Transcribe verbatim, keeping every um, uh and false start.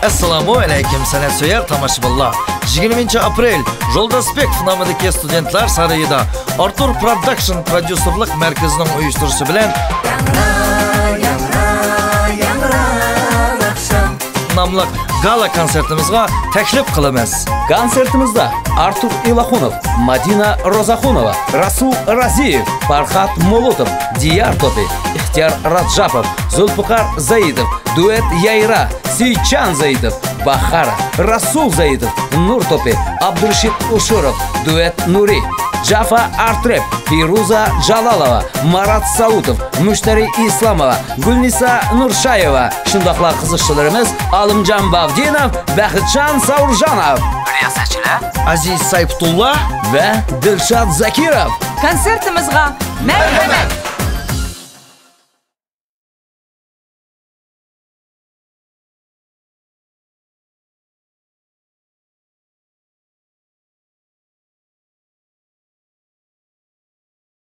ئەسسالامۇ ئەلەيكۇم، سەنئەت سۆيەر تاماشىبىنلار. يىگىرمىنچى ئاپرېل، يولداس بېكىف نامىدىكى ستۇدېنتلار سارىيىدا ئارتۇر پروداكشن پروديۇسېرلىق مەركىزىنىڭ ئۇيۇشتۇرۇشى بىلەن ياڭرا، ياڭرا، ياڭرا ئاخشام ناملىق گالا كونسېرتىمىزغا تەكلىپ قىلىمىز. كونسېرتىمىزدا ئارتۇر ئىلاخۇنوف، مادىنا روزاخۇنوۋا، رەسۇل رازىيېۋ، پارخات مولۇتوف، دىيار توپى، ئىختىيار راجاپوف، زۇلپىقار زايىتوف، دۇئېت يايرا، سېيىتجان زايىتوف، باخارا، رەسۇل زايىتوف، نۇر توپى، ئابدۇرېشىت ئۇشۇروف، دۇئېت نۇرى، جافا ئارترېپ، فىرۇزا جالالوۋا، مارات ساۋۇتوف، مۇشتەرى ئىسلاموۋا، گۈلنىسا نۇرشايېۋا، شۇنداقلا قىزىقچىلىرىمىز ئالىمجان باۋدىنوف، بەختجان ساۋۇرجانوف. رىياسەتچىلەر ئەزىز سەيپۇتۇللا ۋە دىلشات زاكىروف. كونسېرتىمىزغا مەرھەمەت!